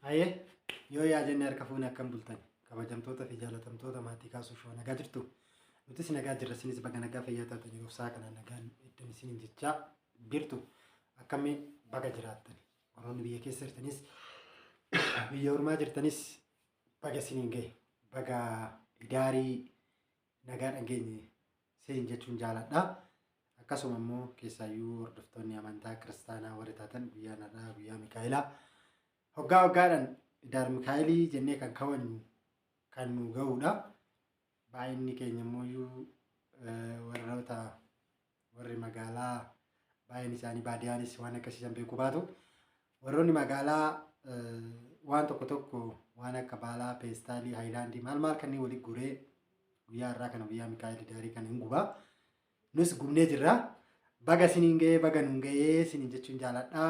Hayyee yoo yaa jenne harka fuune akkam bultan kabajamtoota fi jaalatamtoota maatii kaasuu shoo nagaa jirtu nutis nagaa jirra isinis baga nagaa fayyaa taatan yeroo isaa kana nagaan eddan isiniin jechaa jirtu akkamii baga jiraattan warroonni biyya keessa jirtanis biyya ormaa jirtanis baga isiniin gahe baga idaarii nagaa dhageenye siin jechuun jaaladha. Akkasuma immoo keessaayyuu hordoftoonni amantaa kiristaanaa warri taatan guyyaan har'aa guyyaa Mikaa'elaa hoggaa hoggaadhaan Idaar Mikaa'elii jennee kan kabajnu kan nu ga'uudha. Baay'inni keenya immoo warroota warri magaalaa baay'een isaanii baadiyyaanis waan akkasiisan beekuu baatu. Warroonni magaalaa waan tokko tokko waan akka baalaa, peestaalii, haayilaandii maal maal kanneen walitti guuree guyyaa har'aa kana guyyaa Mikaa'el Idaarii kana hin gubaa. Nus gubnee jirra. Baga isiniin ga'ee baga nuun ga'ee isiniin jechuun jaaladha.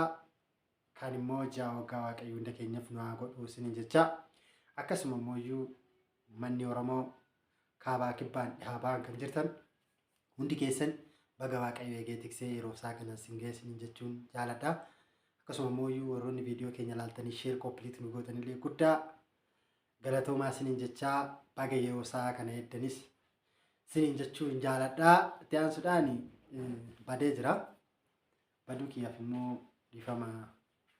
Kan immoo ji'a waggaa Waaqayyo hunda keenyaaf nu haa godhu isiniin jecha. Akkasuma immoo iyyuu manni Oromoo kaabaa kibbaan dhihaa ba'an kan jirtan hundi keessan baga Waaqayyo eegee tiksee yeroo isaa kana isin ga'e isiniin jechuun jaaladha. Akkasuma immoo iyyuu warroonni viidiyoo keenya ilaaltanii sheer koppiliit nu gootanillee guddaa galatoomaa isiniin jechaa baga yeroo isaa kana eeddanis isiniin jechuun jaaladha. Itti aansuudhaan badee jira. Baduu kiyyaaf immoo dhiifama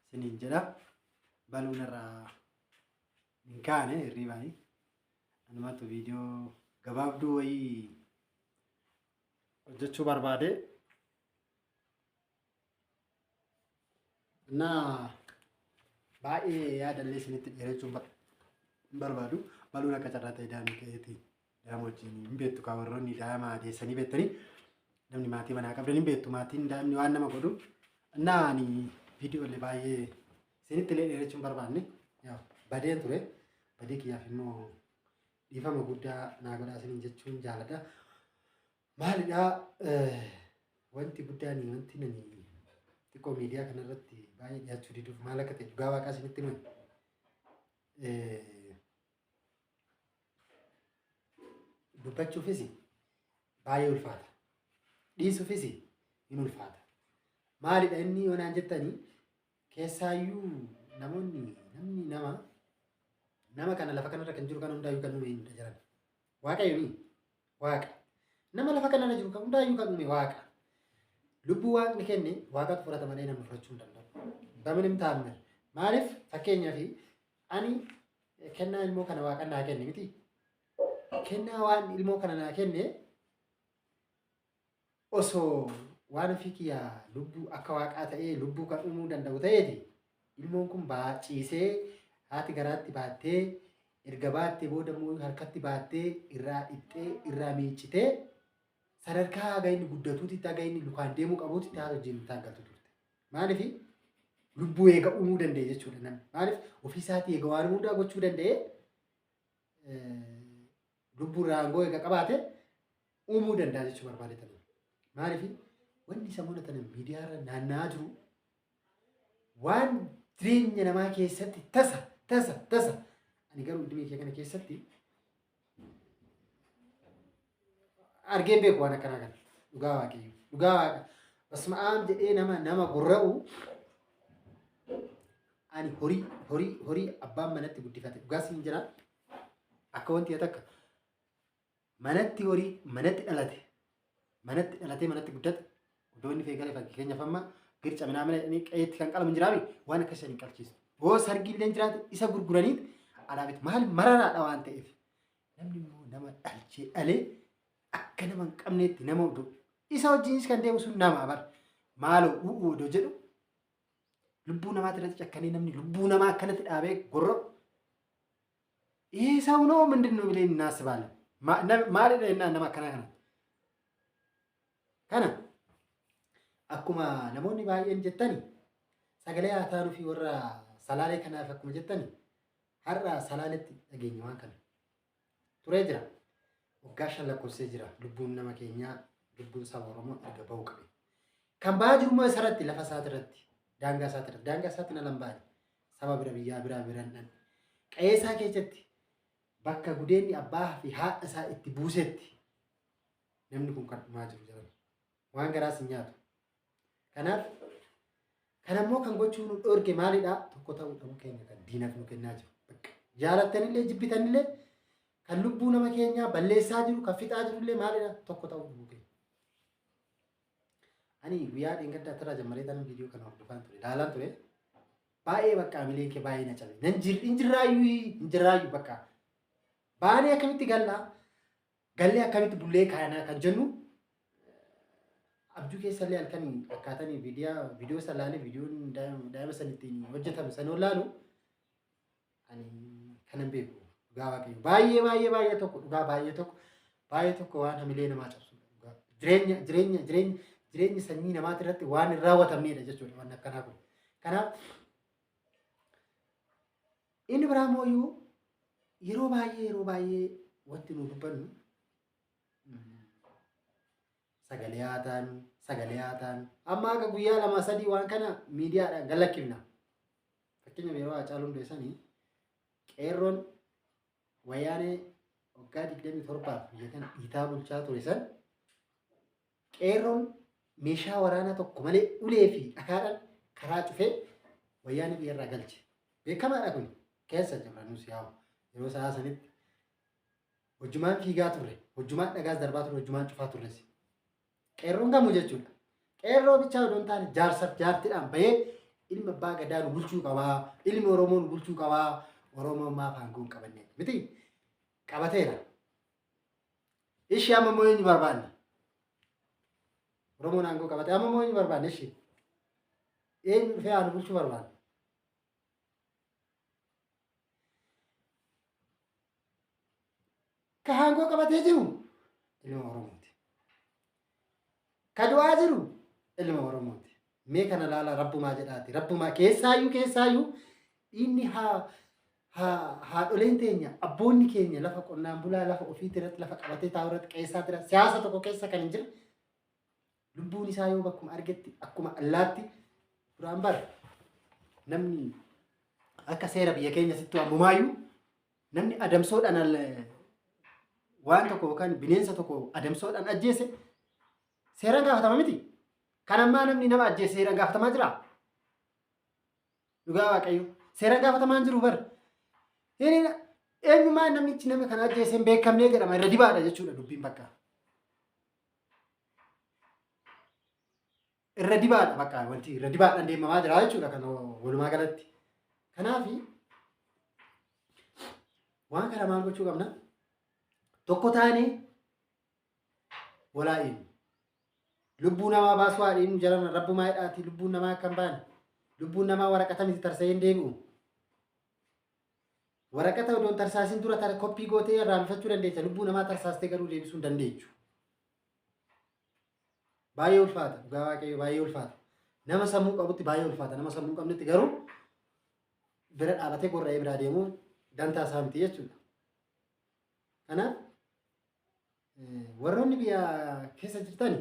isiniin jedha. Baluun irraa hin kaane hirribaani. Anumatu viidiyoo gabaabduu wayii hojjechuu barbaade. Innaa baay'ee yaadallee isinitti dheerachuu hin barbaadu. Baluun akka carraa ta'e daa'imni ka'eeti. Daa'ima wajjin hin beektu kaa warroonni daa'ima deessanii beektanii namni maatii manaa qabdan hin beektu maatiin daa'imni waan nama godhu. Innaa ani viidiyoolee baay'ee isinitti illee dheerachuu hin barbaanne badeen ture. Badii kiyyaaf immoo dhiifama guddaa naa godhaa isiniin jechuun jaaladha. Maalidhaa wanti guddaan wanti nani xiqqoo miidiyaa kanarratti baay'ee dhiyaachuu diduuf maal akka ta'e dhugaa waaqaa isinitti himan. Dubbachuufis baay'ee ulfaata. Dhiisuufis hin ulfaata. Maalidha inni yoo naan jettanii keessaayyuu namoonni namni nama nama kana lafa kanarra kan jiru kan hundaayyuu kan uume eenyudha jedhan. Waaqayyo ni Waaqa. Nama lafa kanarra jiru kan hundaayyuu kan uume Waaqa. Lubbuu Waaqni kenne Waaqatu fudhata malee namni fudhachuu hin danda'u. Baminim taammir. Maaliif fakkeenyaaf ani kennaa ilmoo kana Waaqan naa kenne miti. Kennaa waan ilmoo kana naa kenne osoo waan ofii kiyyaa lubbuu akka waaqaa ta'ee lubbuu kan uumuu danda'u ta'eeti ilmoon kun baa ciisee haati garaatti baattee erga baattee booda immoo harkatti baattee irraa dhixxee irraa miiccitee sadarkaa haga inni guddatuutitti haga inni lukaan deemuu qabuutitti haala wajjin hin taaggaltu turte. Maaliif lubbuu eega uumuu danda'e jechuudha namni. Maaliif ofii isaatii eega waan hundaa gochuu danda'e lubbuu irraa aangoo eega qabaate uumuu danda'a jechuu barbaade tana. Maaliif wanni samoona tana miidiyaarra naanna'aa jiru waan jireenya namaa keessatti tasa tasa tasa ani garuu iddimee kee kana keessatti argeen beeku waan akkanaa kana dhugaa waaqayyo dhugaa waaqa basma'aam jedhee nama nama gorra'u ani horii horii horii abbaan manatti guddifate dhugaa siin jira akka wanti takka Manatti horii manatti dhalate manatti dhalatee manatti guddate odoo inni feegale fakkeenyaaf amma girca minaamina jedhanii qe'eetti kan qalamu hin jiraami waan akkasii san hin qalchiisu. Yoo sargii illee jiraate isa gurguraniit alaa bitu maal mararaadha waan ta'eef namni immoo nama dhalchee dhalee akka nama hin qabneetti nama odoo isa wajjinis kan deemu sun nama bar maaloo u'uu odoo jedhu lubbuu namaatti irratti cakkanee namni lubbuu namaa akkanatti dhaabee gorra'u ይሄ ሰው ነው ምንድን ነው ብለን እናስባለን። Maalidha jennaan nama akkanaa kana. Kana akkuma namoonni baay'een jettani sagalee haa taanuu fi warra salaalee kanaaf akkuma jettani har'a salaaletti dhageenya waan kana. Turee jira. Waggaa 5 lakkoofsee jira lubbuun nama keenyaa lubbuun saba Oromoo erga ba'uu qabe. Kan ba'aa jiru immoo isarratti lafa isaatirratti daangaa isaatirratti daangaa isaatti na lambaane saba bira biyyaa biraa biran dhan. Qe'ee isaa keessatti bakka gudeenni abbaa fi haadha isaa itti buusetti namni kun kan dhumaa jiru jedhama. Waan garaas hin nyaatu. Kanaaf Kanammoo kan gochuu nu dhoorge maalidha? Tokko ta'uu dhabuu keenya kan diinaaf nu kennaa jiru. Bakka jaalattanillee jibbitanillee kan lubbuu nama keenyaa balleessaa jiru, kan fixaa jirullee maalidha? Tokko ta'uu dhabuu keenya. Ani guyyaa dheengaddaa irraa jammaree tanan viidiyoo kana hordofaan ture, ilaalaan ture. Baay'ee bakka amileen kee baay'ee na cabe. Nan jir hin jirraayyuu hin jirraayyuu bakka. Baanee akkamitti gallaa? Gallee akkamitti bullee kaanaa kan jennu abjuu keessallee halkan akkaatanii viidiyoo san laalee viidiyoon daa'ima san ittiin hojjetame san yoo laalu ani kanan beeku dhugaa Waaqayyo baay'ee baay'ee baay'ee tokko dhugaa baay'ee tokko baay'ee tokko waan hamilee namaa cabsudha dhugaa jireenya jireenya jireenya jireenya sanyii namaati irratti waan hin raawwatamnedha jechuudha waan akkanaa kun. Kanaaf inni biraa mooyyuu yeroo baay'ee wanti nu dubbannu sagalee haa taanu, sagalee haa taanu. Amma akka guyyaa 2 3 waan kana miidiyaadhaan galakkifna. Fakkeenyaaf yeroo Haacaaluu Hundeessanii qeerroon wayyaanee waggaa 27f biyya kana dhiitaa bulchaa ture san qeerroon meeshaa waraanaa tokko malee ulee fi dhakaadhaan karaa cufee wayyaanee biyyarraa galche. Beekamaadha kun, keessa jirra nus yaa'u yeroo sa'a sanitti hojjumaan fiigaa turre, hojjumaan dhagaas darbaa turre, hojjumaan cufaa turres. Qeerroon gamu jechuudha. Qeerroo bichaa odoo hin taane jaarsaaf jaartiidhaan bahee ilma abbaa gadaa nu bulchuu qabaa, ilmi Oromoo nu bulchuu qabaa, Oromoon maaf aangoo hin qabanne miti qabateera. Ishii amma immoo eenyu barbaanne? Oromoon aangoo qabate amma immoo eenyu barbaanne ishii? Eenyu dhufee haa nu bulchuu barbaanne? Ka aangoo qabatee jiru ilma Oromooti. Ka du'aa jiru ilma Oromooti. Mee kana laala, rabbumaa jedhaati. Rabbumaa keessaayyuu keessaayyuu inni haa haadholeen teenya, abboonni keenya lafa qonnaan bulaa lafa ofiitii irratti lafa qabatee taa'u irratti qeessaa jira. Siyaasa tokko keessa kan hin jirre lubbuun isaa yoo bakkuma argetti akkuma allaatti duraan bara namni akka seera biyya keenya sitti waamumaayyuu namni adamsoodhaan waan tokko yookaan bineensa tokko adamsoodhaan ajjeese seeraan gaafatama miti. Kan ammaa namni nama ajjeese seeraan gaafatamaa jiraa? Dhugaa Waaqayyo seeraan gaafatamaa hin jiru bara. Inni eenyummaa namichi nama kana ajjeese hin beekamnee jedhama, irra dibaadha jechuudha dubbiin bakka. Irra dibaadha bakka, wanti irra dibaadhaan deemamaa jira jechuudha kan walumaa galatti. Kanaafi waan kana maal gochuu qabna? Tokko taanee walaa eenyu. Lubbuu namaa baasuu haa dhiinu jarana, rabbumaa hidhaati lubbuun namaa akka hin baane. Lubbuun namaa waraqata miti, tarsa'ee hin deebi'u. Waraqata odoon tarsaasin dura tara koppii gootee irraa bifachuu dandeessa. Lubbuu namaa tarsaastee garuu deebisuu hin dandeechu. Baay'ee ulfaata. Dhugaa Waaqayyo baay'ee ulfaata. Nama sammuu qabutti baay'ee ulfaata. Nama sammuu hin qabnetti garuu bira dhaabatee gorra'ee biraa deemuu dantaa isaa miti jechuudha. Kanaaf warroonni biyya keessa jirtan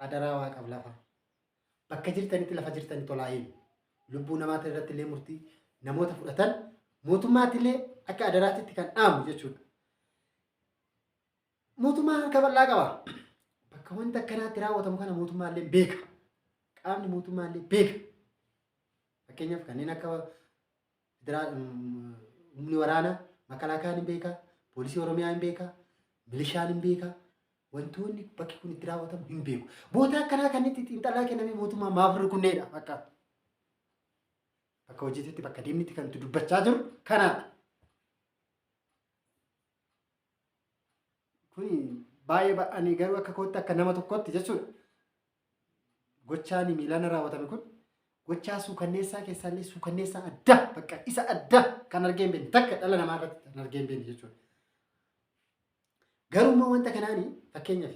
adaraa waaqaaf lafa bakka jirtanitti lafa jirtanitti tolaa eegu. Lubbuu namaata irratti illee murtii namoota fudhatan mootummaatti illee akka adaraatitti kan dhaamu jechuudha. Mootummaan harka bal'aa qaba. Bakka wanta akkanaatti raawwatamu kana mootummaan illee beeka. Qaamni mootummaa illee beeka. Fakkeenyaaf kanneen akka humni waraanaa makalaakaan hin beeka, poolisii Oromiyaa hin beeka, milishaan hin beeka. Wantoonni bakki kun itti raawwatamu hin beeku. Boota akkanaa kan itti xiinxalaa kennamee mootummaa maaf rukunneedha bakka. Bakka hojiitti bakka deemnitti kan nuti dubbachaa jiru kanaadha. Kuni baay'ee ani garuu akka kootti, akka nama tokkotti jechuudha. Gochaan miilaan raawwatame kun gochaa suukanneessaa keessaallee suukanneessaa adda bakka isa adda kan argee hin beekne takka dhala namaa irratti kan argee hin beekne jechuudha. Garuu immoo wanta kanaani fakkeenyaaf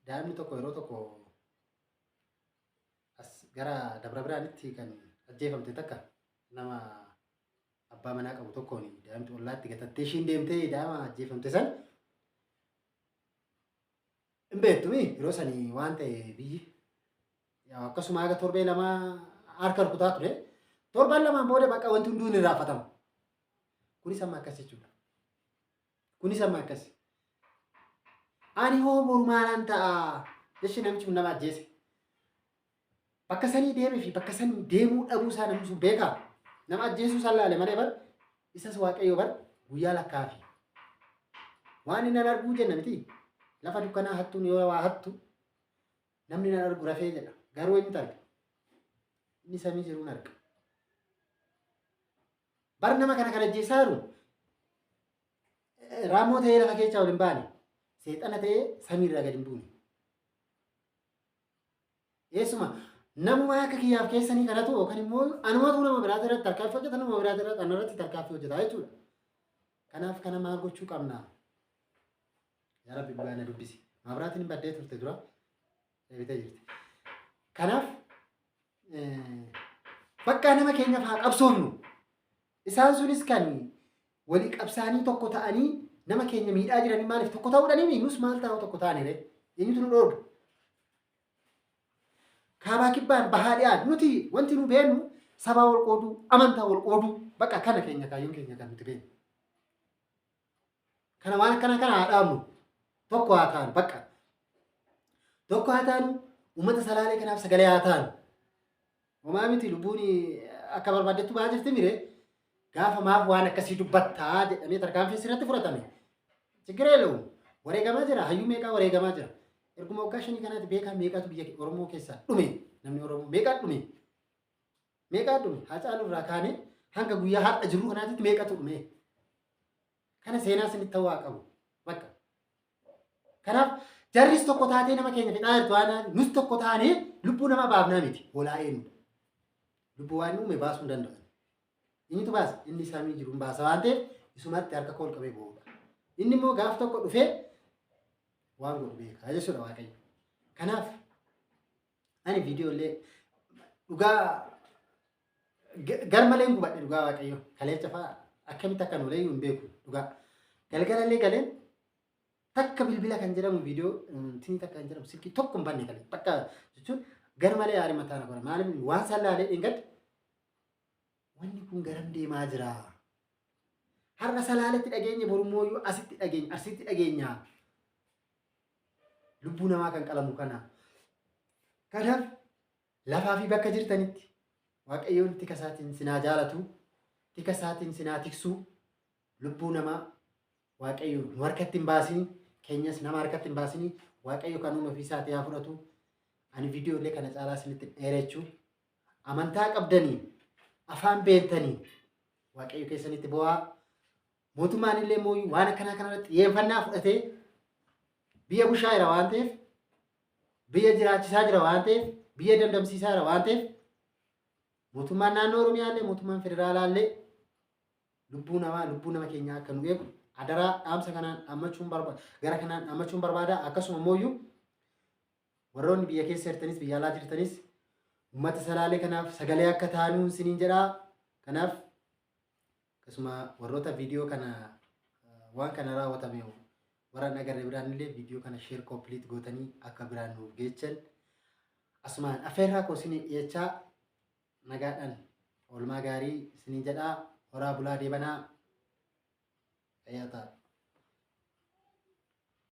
daa'imni tokko yeroo tokko as gara Dabra Biraanitti kan ajjeefamte takka nama abbaa manaa qabu tokkoon daa'imti ollaatti gatattee ishiin deemtee daa'ima ajjeefamte san hin beektumi. Yeroo sanii waan ta'e biyyi akkasuma haga torbee 2 harka rukutaa ture. Torban lamaan booda bakka wanti hunduu hin irraanfatamu. Kunis amma akkas jechuudha. Kunis amma akkas. Ani hoo boru maalaan ta'a? Jechi namichi kun nama ajjeese. Bakka sanii deemee fi bakka sanii deemuu dhabuu isaa namni sun beekaa? Nama ajjeesuu isaan laale malee bar isas Waaqayyo bar guyyaa lakkaafi. Waan inni nan arguu jenna miti. Lafa dukkanaa hattuun yoo waa hattu namni nan argu rafee jedha. Garuu eenyutu arga? Inni samii jiruun arga. Bar nama kana kan ajjeesaa jiru raammoo ta'ee lafa keessaa ol hin baane. Seexana ta'ee samiirraa gad hin buune. Eessuma namuma akka kiyyaaf keessanii kanatu yookaan immoo anumatu nama biraati irratti tarkaanfii hojjeta, nama biraati irratti ana irratti tarkaanfii hojjeta jechuudha. Kanaaf kana maal gochuu qabna? Yaa Rabbi dhugaa na dubbisi. Maabiraatiin hin baddee turte dura deebitee jirti. Kanaaf bakka nama keenyaaf haa qabsoofnu. Isaan sunis kan walii qabsaanii tokko ta'anii nama keenya miidhaa jiranii maaliif tokko ta'uudhanii nus maal ta'uu tokko taane ree? Eenyutu nu dhoorga? Kaabaa kibbaan bahaa dhiyaa nuti wanti nu beennu sabaa wal qooduu, amantaa wal qooduu, bakka kana keenya kaayyoon keenya kan nuti beennu. Kana waan akkana kana haa dhaabnu. Tokko haa taanu bakka. Tokko haa taanu, uummata Salaalee kanaaf sagalee haa taanu. Homaa miti, lubbuun akka barbaadettu ba'aa jirti mire, gaafa maaf waan akkasii dubbattaa jedhamee tarkaanfii sirratti fudhatame. Chiggiree yelowu wareegamaa jira, hayyuu meeqaa wareegamaa jira. Erguma waggaa 5 kanaatti beekaa meeqatu biyya Oromoo keessaa dhume, namni Oromoo meeqaa dhume, meeqaa dhume? Haacaaluu irraa kaanee hanga guyyaa har'a jirru kanaatti meeqatu dhume? Kana seenaa isinitti ta'uu haa qabu bakka. Kanaaf jarris tokko taatee nama keenya fixaa jirtu waan nus tokko taanee lubbuu nama baafnaa miti, hoolaa eenyudha. Lubbuu waan uume baasuu hin danda'an. Eenyutu baasa? Inni samii jiru hin baasa waan ta'eef isumatti harka koo ol qabee boo'uudha. Inni immoo gaaf tokko dhufee waan godhu beeka jechuudha Waaqayyo. Kanaaf ani viidiyoo illee dhugaa gar malee hin gubadhe, dhugaa Waaqayyo. Kaleecha fa'aa akkamitti akka nu hin beeku dhugaa. Galgala illee galeen takka bilbila kan jedhamu viidiyoo tinii takka kan jedhamu silkii tokko hin banne galee. Bakka jechuun gar malee aarii mataa na godha. Maaliif waan sallaalee dheengadde wanni kun garam deemaa jira? Har'a Salaaletti dhageenye, borummoo asitti dhageenya, Arsiitti dhageenya. Lubbuu namaa kan qalamu kana. Kanaaf lafaa fi bakka jirtanitti Waaqayyoon tika isaatiin sinaa jaalatu, tika isaatiin sinaa tiksuu, lubbuu namaa Waaqayyo nu harkatti hin baasini, keenyas nama harkatti hin baasini, Waaqayyo kan uume ofii isaatii haa fudhatu. Ani viidiyoo illee kana caalaa isinitti dheerechuu. Amantaa qabdanii, afaan beektanii, Waaqayyo keessanitti bu'aa. Mootummaan illee mooyyuu waan akkanaa kanarratti xiyyeeffannaa fudhatee biyya bushaa jira waan ta'eef, biyya jiraachisaa jira waan ta'eef, biyya dandamsiisaa jira waan ta'eef, mootummaan naannoo Oromiyaa illee mootummaan federaalaa illee lubbuu namaa, lubbuu nama keenyaa akka nu eegu adaraa dhaamsa kanaan dhaammachuun barbaada, gara kanaan dhaammachuun barbaada. Akkasuma mooyyuu warroonni biyya keessa jirtanis biyya alaa jirtanis uummata Salaalee kanaaf sagalee akka taanuu isiniin jedhaa. Kanaaf akkasuma warroota viidiyoo kana waan kana raawwatame warra hin agarre biraan illee viidiyoo kana share complete gootanii akka biraan nuuf geechan asumaan affeerraa koo isinii dhiyeechaa, nagaadhaan oolmaa gaarii isiniin jedhaa, horaa bulaa deebanaa, fayyaa ta'a.